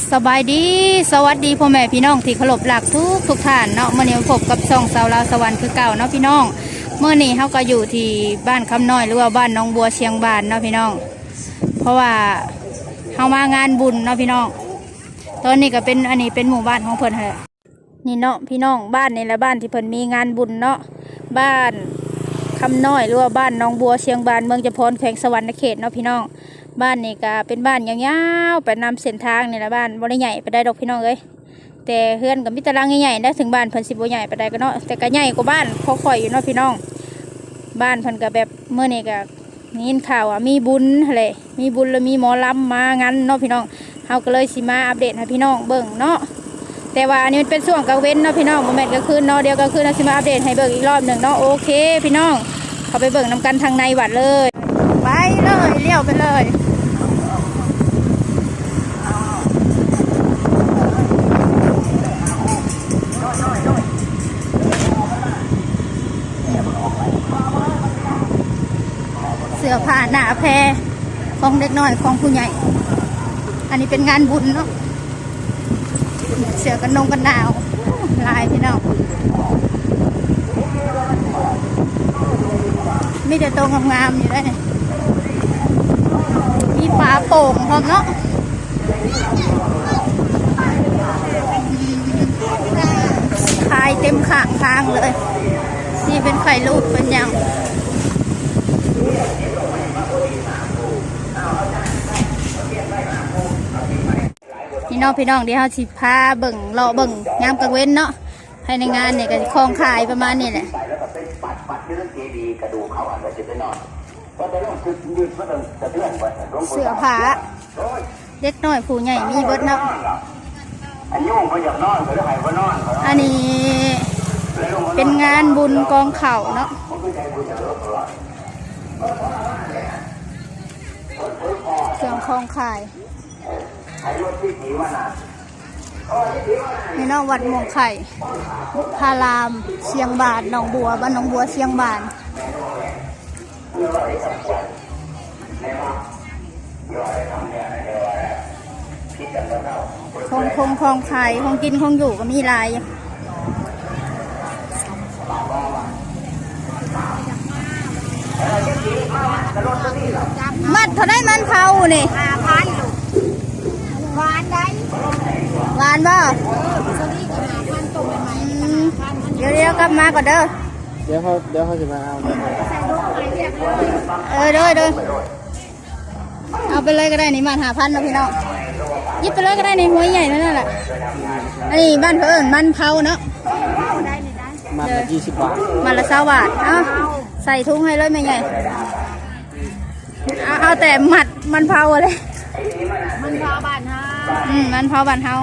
ສະບາຍດີ ສະຫວັດດີພໍ່ແມ່ພີ່ນ້ອງທີ່ເຄົາລົບຮັກທຸກໆທ່ານເນາະ. ມື້ນີ້ມາພົບກັບຊ່ອງສາວລາວສະຫວັນຄືເກົ່າເນາະພີ່ນ້ອງ. ມື້ນີ້ເຮົາກໍຢູ່ທີ່ບ້ານຄຳນ້ອຍ ຫຼືວ່າບ້ານໜອງບົວຊຽງບານເນາະພີ່ນ້ອງ ເພາະວ່າເຮົາມາງານບຸນເນາະພີ່ນ້ອງ. ຕອນນີ້ກໍເປັນ ອັນນີ້ເປັນໝູ່ບ້ານຂອງເພິ່ນຫັ້ນແຫຼະ. ນີ້ເນາະພີ່ນ້ອງ ບ້ານນີ້ແຫຼະ ບ້ານທີ່ເພິ່ນມີງານບຸນເນາະ ບ້ານຄຳນ້ອຍ ຫຼືວ່າບ້ານໜອງບົວຊຽງບານ ເມືອງຈຳພອນ ແຂວງສະຫວັນນະເຂດເນາະພີ່ນ້ອງ. ບ້ານນີ້ກະເປັນບ້ານຍາວໆໄປນຳເສັ້ນທາງນີ້ແຫຼະ. ບ້ານບໍ່ໄດ້ໃຫຍ່ປານໃດດອກພີ່ນ້ອງເອີຍ ແຕ່ເຮືອນກໍມີແຕ່ຫຼັງໃຫຍ່ໆນະ. ເຖິງບ້ານເພິ່ນຊິບໍ່ໃຫຍ່ປານໃດກໍເນາະ ແຕ່ກໍໃຫຍ່ກວ່າບ້ານຂອງຂ້ອຍຢູ່ເນາະພີ່ນ້ອງ. ບ້ານເພິ່ນກໍແບບ ມື້ນີ້ກໍໄດ້ຍິນຂ່າວວ່າມີບຸນຫັ້ນແຫຼະ ມີບຸນແລ້ວມີໝໍລຳມາງານເນາະພີ່ນ້ອງ. ເຮົາກໍເລີຍຊິມາອັບເດດໃຫ້ພີ່ນ້ອງເບິ່ງເນາະ. ແຕ່ວ່າອັນນີ້ມັນເປັນຊ່ວງກາງເວັນເນາະພີ່ນ້ອງ ບໍ່ແມ່ນກາງຄືນເນາະ. ດຽວກາງຄືນເຮົາຊິມາອັບເດດໃຫ້ເບິ່ງອີກລອບໜຶ່ງເນາະ. ໂອເຄພີ່ນ້ອງ ເຂົ້າໄປເບິ່ງນຳກັນທາງໃນວັດເລີຍ. ໄປເລີຍ ລ້ຽວໄປເລີຍ. ເສື້ອຜ້າໜ້າແພ ຂອງເດັກນ້ອຍ ຂອງຜູ້ໃຫຍ່. ອັນນີ້ເປັນງານບຸນເນາະ. ເສື້ອກັນໜົງກັນໜາວຫຼາຍພີ່ນ້ອງ ມີແຕ່ໂຕງາມໆຢູ່ເດ້. ມີຝາໂປ່ງພ້ອມເນາະ ຂາຍເຕັມຂ້າງທາງເລີຍ. ນີ້ເປັນໄຂ່ລູກເປັນຫຍັງ. ນີ້ເນາະພີ່ນ້ອງ ດຽວເຮົາຊິພາເບິ່ງ ເລາະເບິ່ງຍາມກາງເວັນເນາະ. ພາຍໃນງານນີ້ກໍຂອງຂາຍປະມານນີ້ແຫຼະ ເສື້ອຜ້າ ເດັກນ້ອຍຜູ້ໃຫຍ່ມີເບິດເນາະ. ອັນນີ້ເປັນງານບຸນກອງເຂົ້າເນາະ ເຄື່ອງຂອງຂາຍ. ນີ້ເນາະ ວັດມ່ວງໄຂ່ ບຸບພາລາມ ຊຽງບານ ໜອງບົວ ບ້ານໜອງບົວ ຊຽງບານ. ຂອງຄົງຂອງຂາຍ ຂອງກິນຂອງຢູ່ກໍມີຫຼາຍ. ມັດເທົ່າໃດມັນເຜົານີ້? ຫ້າພັນລູກ ຫວານໄດ໋ ຫວານບໍ່? ເອີ ສະລີກໍຫ້າພັນ ຕົ້ມໃໝ່ໆ ອືມ ກໍຫ້າພັນ ດຽວໆ ກັບມາກ່ອນເດີ ດຽວເຮົາ ດຽວເຮົາຊິມາເອົາ. ເອີ ໂດຍໆ ເອົາໄປເລີຍກໍໄດ້ນີ້ ມັດຫ້າພັນເນາະພີ່ນ້ອງ ຫຍິບໄປເລີຍກໍໄດ້ນີ້ ຫົວໃຫຍ່ນັ້ນແຫຼະ. ອັນນີ້ບ້ານເຂົາເອີ້ນມັນເຜົາເນາະ ມັດລະຊາວບາດ ມັດລະຊາວບາດ. ເອົາ ໃສ່ຖົງໃຫ້ເລີຍແມ່ໃຫຍ່ ເອົາ ເອົາແຕ່ມັດມັນເຜົາເລີຍ ມັນເຜົາບ້ານເຮົາ ອືມ ມັນເຜົາບ້ານເຮົາ.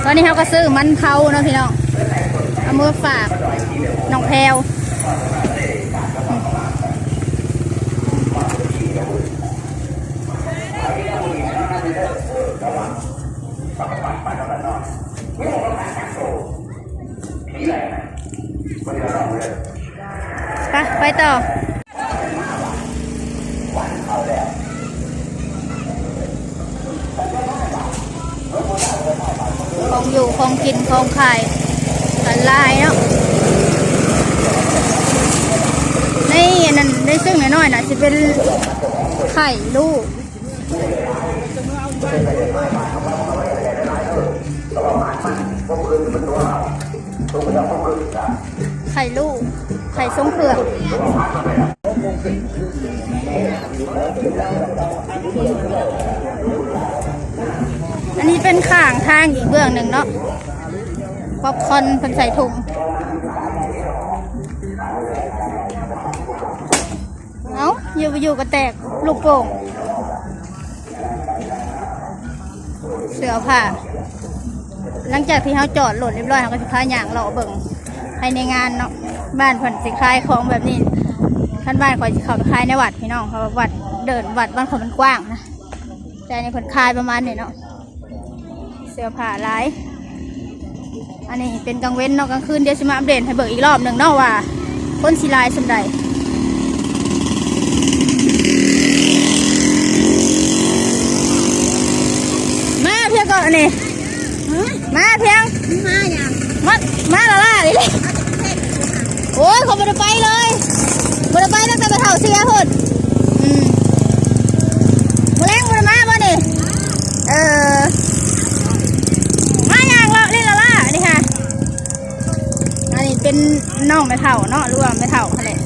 ຕອນນີ້ເຮົາກໍຊື້ມັນເຜົາເນາະພີ່ນ້ອງ ເອົາມາຝາກນ້ອງແພວ. ໄປ ໄປຕໍ່. ຂອງຢູ່ ຂອງກິນ ຂອງຂາຍກໍຫຼາຍເນາະ. ໃນອັນນັ້ນ ໃນເຊິ່ງນ້ອຍໆ ນະ ຊິເປັນໄຂ່ລູກ. ໄຂ່ລູກ ໄຂ່ຊົງເຜືອກ. ອັນນີ້ເປັນຂ້າງທາງອີກເບື້ອງໜຶ່ງເນາະ ປັອບຄອນເພິ່ນໃສ່ຖົງ. ເອົ້າ ຢູ່ໆກໍແຕກລູກໂປ່ງ. ເສື້ອຜ້າ ຫຼັງຈາກທີ່ເຮົາຈອດລົດຮຽບຮ້ອຍ ເຮົາກໍຊິພາຍ່າງເລາະເບິ່ງພາຍໃນງານເນາະ. ບ້ານເພິ່ນຊິຂາຍຂອງແບບນີ້ ຄັນບ້ານຂ້ອຍຊິເຂົ້າໄປຂາຍໃນວັດພີ່ນ້ອງ ເພາະວ່າວັດ ເດີ່ນວັດບ້ານຂ້ອຍມັນກວ້າງນະ ແຕ່ອັນນີ້ເພິ່ນຂາຍປະມານນີ້ເນາະ. ເສື້ອຜ້າຫຼາຍ. ອັນນີ້ເປັນກາງເວັນເນາະ ກາງຄືນດຽວຊິມາອັບເດດໃຫ້ເບິ່ງອີກລອບໜຶ່ງເນາະ ວ່າຄົນຊິຫຼາຍສ່ຳໃດ. ອັນນີ້ ມາພຽງ ມາຫຍັງ? ມາ ມາລະລະນີ້ແຫຼະ. ໂອ້ຍ ຂ້ອຍບໍ່ໄດ້ໄປເລີຍ ບໍ່ໄດ້ໄປຕັ້ງແຕ່ແມ່ເຖົ້າເສຍພຸ້ນ. ອືມ ມື້ແລງບໍ່ໄດ້ມາບໍ່ນີ້? ເອີ ມາຍ່າງເລາະຫຼິ້ນລະລະນີ້ຫາ. ອັນນີ້ເປັນນ້ອງແມ່ເຖົ້າເນາະ ຫຼືວ່າແມ່ເຖົ້າຫັ້ນແຫຼະ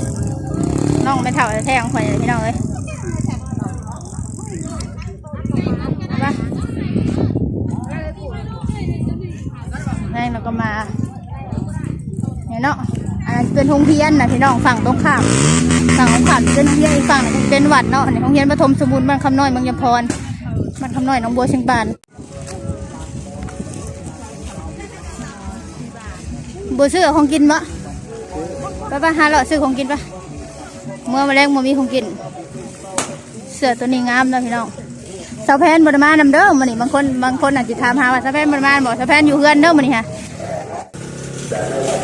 ນ້ອງແມ່ເຖົ້າແທ້ໆຂອງຂ້ອຍ ພີ່ນ້ອງເອີຍ. ມາ ແລ້ວກໍມາ ນີ້ເນາະ ອັນນັ້ນເປັນໂຮງຮຽນນະພີ່ນ້ອງ ຝັ່ງຕົງຂ້າມ ຝັ່ງຕົງຂ້າມເປັນໂຮງຮຽນ ອີກຝັ່ງເປັນວັດເນາະ. ອັນນີ້ໂຮງຮຽນປະຖົມສົມບູນບ້ານຄຳນ້ອຍ ເມືອງຍຳພອນ ບ້ານຄຳນ້ອຍ ໜອງບົວ ຊຽງປານ. ບໍ່ຊື້ຂອງກິນບໍ່? ໄປໆ ຫາເລາະຊື້ຂອງກິນໄປ ເມື່ອມາແລງບໍ່ມີຂອງກິນ. ເສື້ອຕົວນີ້ງາມເນາະພີ່ນ້ອງ. ສາວແພນບໍ່ໄດ້ມານຳເດີມື້ນີ້ ບາງຄົນ ບາງຄົນອາດຈະຖາມຫາວ່າ ສາວແພນບໍ່ໄດ້ມາບໍ່? ສາວແພນຢູ່ເຮືອນເດີມື້ນີ້ຫາ.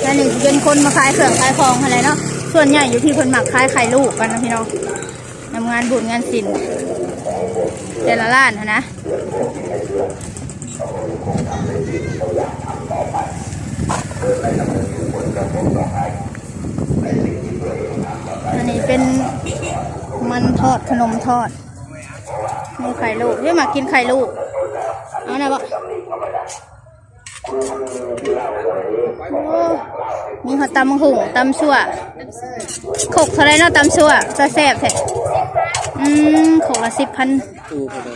ອັນນີ້ຊິເປັນຄົນມາຂາຍເຄື່ອງຂາຍຂອງຫັ້ນແຫຼະເນາະ ສ່ວນໃຫຍ່ຢູ່ພີ້ເພິ່ນມັກຂາຍໄຂ່ລູກກັນນະພີ່ນ້ອງ. ນຳງານບຸນງານສິນແຕ່ລະຮ້ານຫັ້ນນະ. ອັນນີ້ເປັນມັນທອດ ຂະໜົມທອດ ມີໄຂ່ລູກ ເດ້ ມັກກິນໄຂ່ລູກ ເອົານະບໍ່? ໂອ້ ມີຮອດຕຳບັກຫຸ່ງ ຕຳຊົ່ວ. ຄົກເທົ່າໃດເນາະ ຕຳຊົ່ວ ຕາແຊບແທ້? ອືມ ຄົກລະສິບພັນ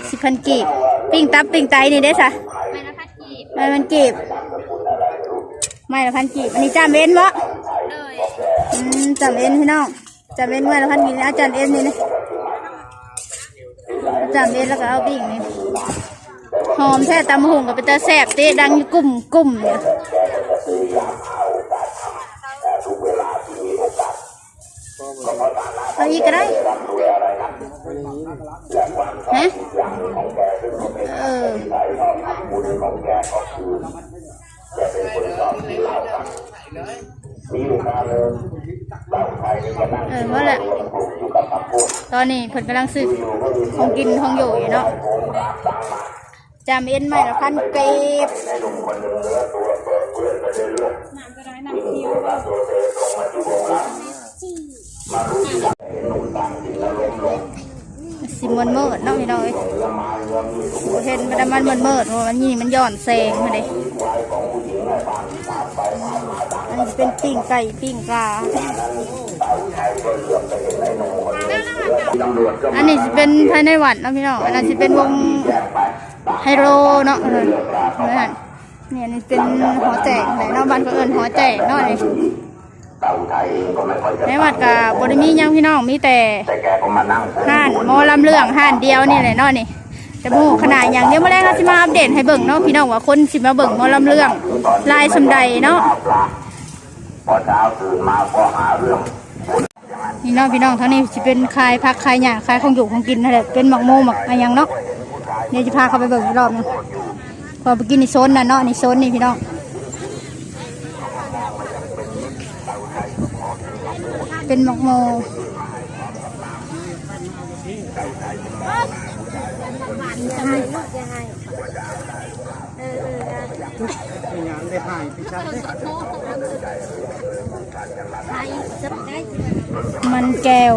ສິບພັນກີບ. ປີ້ງຕັບປີ້ງໄຕນີ້ເດ້ຊະ? ໄມ້ລະພັນກີບ ໄມ້ລະພັນກີບ. ອັນນີ້ຈ້າມເວັນບໍ່? ໂດຍ ອືມ ຈ້າມເວັນພີ່ນ້ອງ. ຈຳເອັນ ໜ່ວຍລະພັນກີບ ອາຈານເອັນນີ້ນະ ຈຳເອັນແລ້ວກໍເອົາປີ້ງນີ້ ຫອມແທ້ ຕຳບັກຫຸ່ງກໍເປັນຕາແຊບເຕະດັງຢູ່ກຸ້ມໆ ນີ້ ເອົາອີກກໍໄດ້ ຮະ ເອີ. ເອີ ນັ້ນແຫຼະ ຕອນນີ້ເພິ່ນກຳລັງຊື້ຂອງກິນຂອງຢູ່ຢູ່ເນາະ ຈຳເອັນໄມ້ລະພັນກີບ. ຊິມືດໆ ເນາະພີ່ນ້ອງເອີຍ ບໍ່ເຫັນ ມັນ ມັນມືດໆ ເພາະວ່ານີ້ມັນຍ້ອນແສງຫັ້ນເດ້. ອັນນີ້ຊິເປັນປີ້ງໄກ່ປີ້ງປາ ອັນນີ້ຊິເປັນພາຍໃນວັດເນາະພີ່ນ້ອງ ອັນນັ້ນຊິເປັນວົງໄຮໂລເນາະ ເອີ ນັ້ນ ນີ້ ອັນນີ້ເປັນຫໍແຈກແຫຼະເນາະ ບ້ານເພິ່ນເອີ້ນຫໍແຈກເນາະ ນີ້. ໃນວັດກະບໍ່ໄດ້ມີຫຍັງພີ່ນ້ອງ ມີແຕ່ຮ້ານໝໍລຳເລື່ອງຮ້ານດຽວນີ້ແຫຼະເນາະນີ້ ແຕ່ບໍ່ຮູ້ຂະໜາດຫຍັງ. ດຽວມື້ແລງເຮົາຊິມາອັບເດດໃຫ້ເບິ່ງເນາະພີ່ນ້ອງ ວ່າຄົນຊິມາເບິ່ງໝໍລຳເລື່ອງຫຼາຍສ່ຳໃດເນາະ. ນີ້ເນາະພີ່ນ້ອງ ທາງນີ້ຊິເປັນຂາຍຜັກຂາຍຫຍ້າ ຂາຍຂອງຢູ່ຂອງກິນຫັ້ນແຫຼະ ເປັນໝາກໂມໝາກອີ່ຫຍັງເນາະ. ດຽວຈະພາເຂົ້າໄປເບິ່ງອີກລອບໜຶ່ງ. ເພາະວ່າໄປກິນໃນໂຊນນັ້ນເນາະ ໃນໂຊນນີ້ພີ່ນ້ອງ ເປັນໝາກໂມ. ມັນແກ້ວ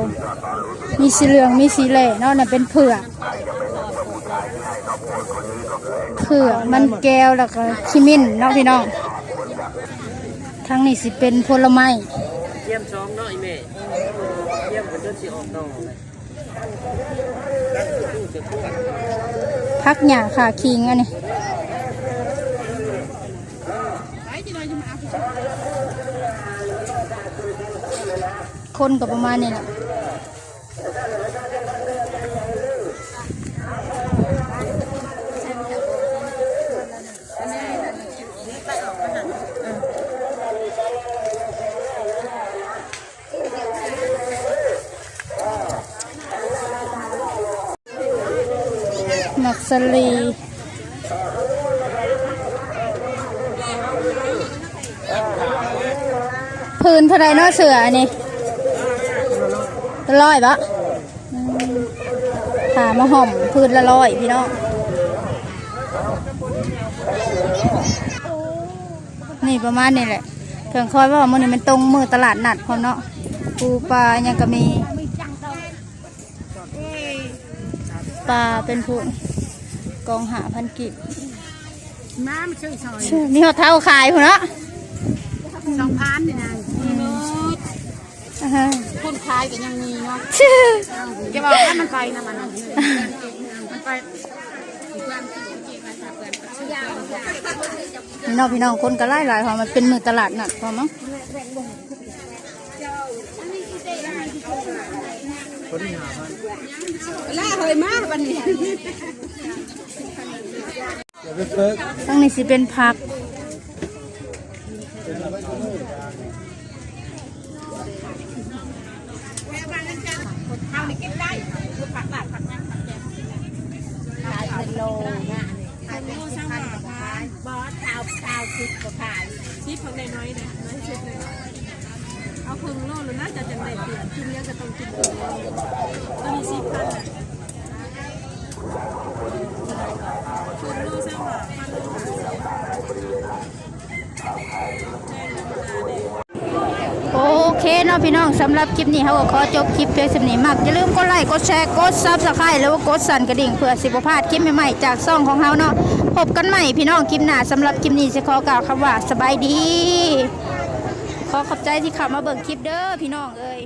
ມີສີເຫຼືອງ ມີສີແຫຼ້ເນາະ ນັ້ນເປັນເຜືອກ ເຜືອກ ມັນແກ້ວ ແລ້ວກໍຂີ້ມິ້ນເນາະພີ່ນ້ອງ. ທາງນີ້ຊິເປັນຜົນລະໄມ້ ກຽມສອງເນາະອີ່ແມ່ ກຽມກໍຈົນຊິອອກດອກ. ຜັກຫຍ້າຂາຄີງອັນນີ້ ຄົນກໍປະມານນີ້ແຫຼະ. ໝາກສາລີ ພື້ນເທົ່າໃດເນາະເສືອອັນນີ້? ຮ້ອຍບໍ່? ອືມ ຫາມາຫ້ອມພື້ນລະຮ້ອຍພີ່ນ້ອງ. ນີ້ປະມານນີ້ແຫຼະ ເຄື່ອງຄອຍເວົ້າມື້ນີ້ແມ່ນຕົງມື້ຕະຫຼາດນັດພ້ອມເນາະ ປູປາຫຍັງກໍມີ ປາເປັນພຸ້ນ ກອງຫ້າພັນກີບ ມາ ມາຊື້ຊອຍ ມີຮອດເທົ້າຂາຍພຸ້ນເນາະ ສອງພັນນີ້ນະ ມີໝົດ ອ່າຮະ ຄົນຂາຍກໍຍັງມີເນາະ ແກວ່າມັນໄປນຳ ມັນ ມັນໄປ ນີ້ເນາະ ພີ່ນ້ອງ ຄົນກໍຫຼາຍໆ ເພາະມັນເປັນມື້ຕະຫຼາດນັດ ພໍມັງ ລາເຮີຍມາບັດນີ້ ທາງນີ້ຊິເປັນຜັກ ເຮົານີ້ກິນໄດ້ ຜັກບາດ ຜັກຫຍັງ ຜັກແກງ ຂາຍເປັນໂລນະ ອັນນີ້ຂາຍເປັນໂລຊາວຫ້າພັນ ບໍ່ ຊາວ ຊາວສິບກໍຂາຍ ສິບ ຜັກນ້ອຍໆ ເດ້ ນ້ອຍສຸດເລີຍ ເອົາເຄິ່ງໂລໂລດນະ ເຈົ້າຈັ່ງໄດ້ປຽບ ກິນຫຍັງກໍຕ້ອງກິນເຄິ່ງໂລ ຕົວນີ້ສິບພັນນະ ເຄິ່ງໂລຊາວຫ້າພັນ ໂລຫ້າສິບ ໂອເຄເນາະພີ່ນ້ອງ ສຳລັບຄລິບນີ້ເຮົາກໍຂໍຈົບຄລິບພຽງສ່ຳນີ້ ມັກຢ່າລືມກົດໄລ ກົດແຊ ກົດ Subscribe ຫຼືວ່າກົດສັ່ນກະດິ່ງ ເພື່ອຊິບໍ່ພາດຄລິບໃໝ່ໆ ຈາກຊ່ອງຂອງເຮົາເນາະ ພົບກັນໃໝ່ພີ່ນ້ອງຄລິບໜ້າ ສຳລັບຄລິບນີ້ຊິຂໍກ່າວຄຳວ່າສະບາຍດີ ຂໍຂອບໃຈທີ່ເຂົ້າມາເບິ່ງຄລິບເດີພີ່ນ້ອງເອີຍ.